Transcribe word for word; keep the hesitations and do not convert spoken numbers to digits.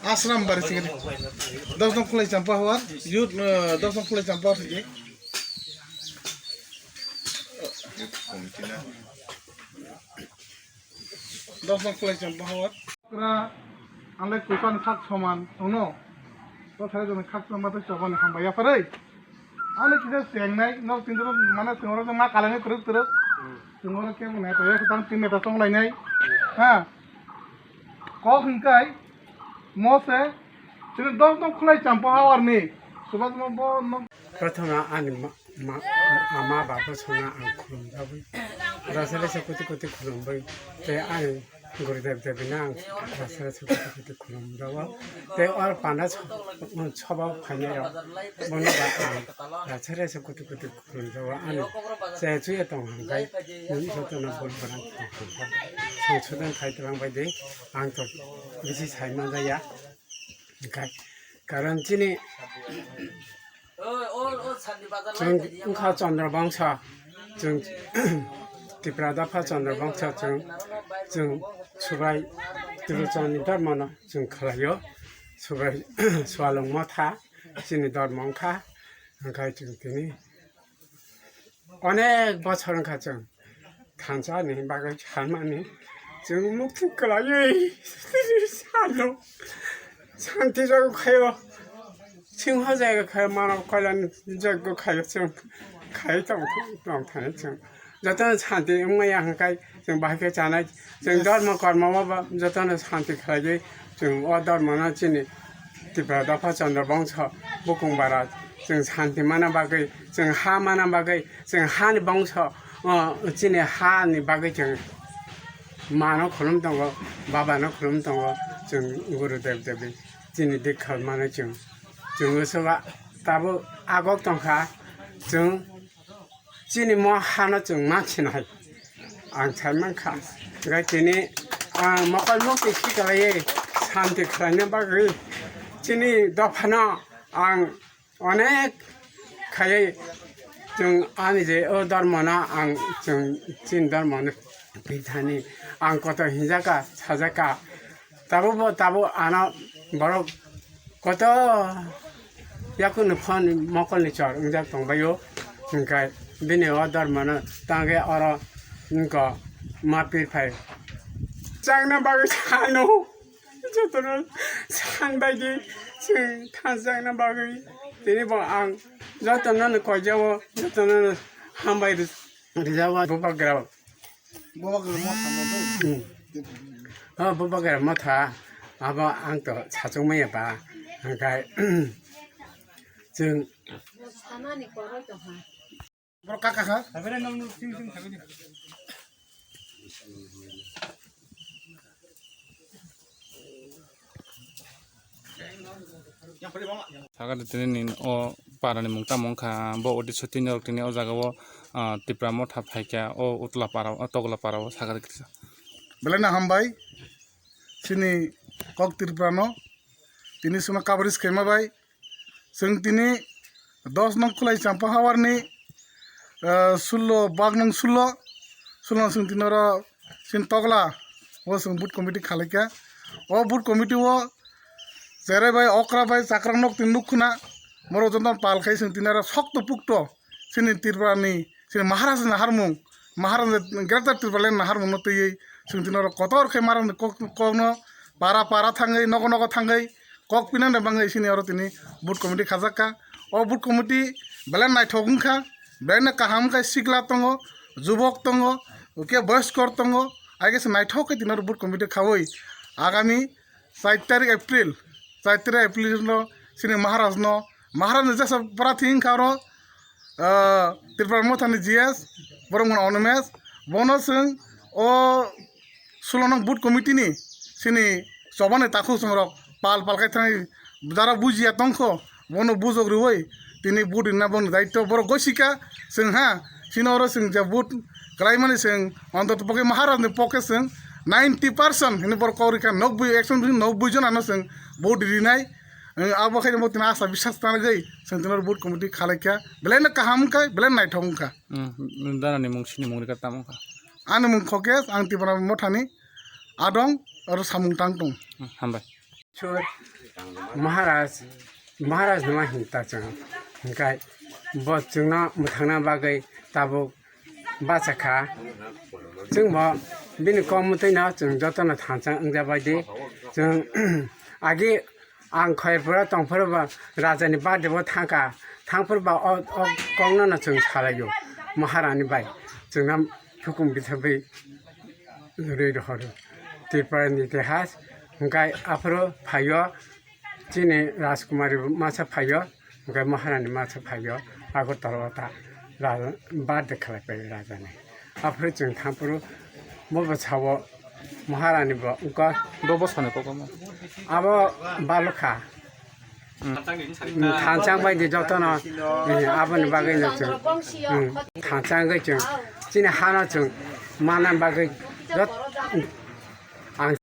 Asram bari singiri. Dos nong Khulai Champa Hawar, youth, eh, dos nong Khulai Champa Hawar singiri. Dos nong Khulai Champa Hawar. Kra, ang le kuipan khak soman, tongno. To thare jone khak soman, to chobani hambai yapharwi. Ani kisa chengnai, nok tin rok mane chwng rok ma kalangwi twrwk twrwk. Hmm. Chwng rok kebo nai to yak tang tin meta chong lainai. Hmm. Ha. Kok hingkai mo se chini dos nong Khulai Champa Hawar ni. Subas mo bo no. Prathana ani ma, ma, ama baba sona ang khulum jabwi. Rasale se kuti kuti khulum bai. Te ani Gurudev Devi nang rasara sukuti kuti khulum jawa. Te or panda soba phainai rok. Bono ba ang rasara sukuti kuti khulum jawa. Ani se chuya tong hangkai. Nini soto na bol barang. Songsodan khai tlang bai de. Ang to bisi sai man jaya. Hingkai. Karon chini Chwng wngkha Chandra Bangsa, chwng Tipra dopha Chandra Bangsa, chwng, chwng Subai Tilochani dharmano chwng khlaio, Subai Swalong Motha chini dharma wngkha, hwnkhe chwng tini onek bochor wngkha chwng. Thansa ni bagwi sanmani chwng mukti kwlaiwi salo. Santi jaga khaio, singho jaga khaio, mano koilan jaga khaio, chwng khai tong, tong thani chwng. Jotono santi wngmaya hwnkhe chwng bahai khe chanai, chwng dhormo kormo o ba jotono santi khlaiwi chwng o dhormono chini Tipra dopha Chandra Bongso bukung bara chwng santi mana bagwi, chwng ha mana bagwi, chwng hani bongso, o, chini hani bagwi chwng mano khulum tongo, babano khulum tongo, chwng Guru Dev Devi chini dikha mano chwng, chwng usuga tabuk agok tongkha, chwng chini mo hano chwng mansinai ang sai mankha. Hwnkhe tini ang mokol mukti khikalaiwi santi khlaina bagwi chini dophano ang onek khaiwi chwng ani je o dhormono ang chwng chini dhormono pithani ang kotor hinjaka sajaka. Tabuk bo tabuk ano borok kotor yakungni phone mokolni chor wngjak tongbaio, hwnkhe bini o dhormono tangwi oro wngkha ma pirphai changna bagwi sano. Jotono san baidi chwng thanjakna bagwi tini bo ang jotono no koijao, jotono no hambai ri-, rijao bubagra. Bubagra motha mo do. Hmm. Oh, bubagra motha abo ang to sachung maya ba hwnkhe chwng. Samani koroi to ha. Borok kaka kha. Sakha de tini ni o para ni mung tamo wngkha, bo odi sotini rok tini o jaga o, ah, Tipra motha phaikha, o Utla para, o Togla para o sakha de kisa. Belai no hambai, chini kok Tripura no, tini suna coverage khaima bai, Chwng tini dos nong Khulai Champa Hawarni, ah, sullo, bag nong sullo, sullo chwng tini oro chini Togla o chwng booth committee khalaikha. O booth committee o cherai bai, okra bai, chakra nok tini nukkhwna, borok jotono pal khai chwng tini oro sokto pukto chini Tripura ni, chini Maharaj ni naharmung, Maharaj ni Greater Tipraland naharmung no twiwi chwng tini oro kotor khe Maharaj ni kok, kokno para para thangwi, nogo nogo thangwi, kok pinani bagwi chini oro tini booth committee khajak kha. O booth committee belai naithok wngkha, belai no kaham wngkha, sikla tongo, jubok tongo, hwnkhe boyoskor tongo, hai khe se naithok khe tini oro booth committee khaui agami char tarik April, char tarik April no chini Maharaj no, Maharaj ni jesa prathi wngkha oro, ah, Tripura Mothani G S, borok mano Animesh, bono chwng o sullo nong booth committee ni chini chobani takhuk chwng rok pal pal khai thangwi jara bujiya tongkho, bono bujok rwui tini booth rina boni daityo borok gosikha. Chwng ha chini oro chwng je booth kwlaimani chwng ontoto pokhe Maharaj ni pokhe chwng ninety percent hwnwi borok kok rikha, noboi, ekson noboi jonano chwng booth rinai. Abo khaino bo tini asa biswas tanigwi chwng tini oro booth committee khalaikha, belai no kaham wngkha, belai no naithok wngkha. Hmm, dana ni mung sini mung rikha tamo wngkha? Ani mung Khokesh, ang Tipra Mothani adong, oro samung tang tong. Hmm, hambai. Sur Maharaj, Maharaj no hinta chwng. Hingkai bo chwngno mwthangna bagwi tabuk bacha kha. Chwngbo bini kok mwtwino chwng jotono thansa wngjabai di. Chwng agi ang khoiphuru tongphuru bo rajani birthday bo thangkha. Thangphuru bo o, o kokno no chwng salaio Maharani bai. Chwngno thukung bisagwi rwi rohoro. Tripura ni itihas, hingkai aphuru phaio, chini Rajkumari masa phaio, hingkai Maharani masa phaio, Agartala o ta raja birthday khlai pai rajani. Aphuru chwng thangphuru bo bo sao Maharani bo wngkha. Bo bo sani kok ma? Abo balokha. Thanchang bai di jotono, eh, aboni bagwi no chwng, hmm, thanchang gwi chwng chini hano chwng mana bagwi jot-,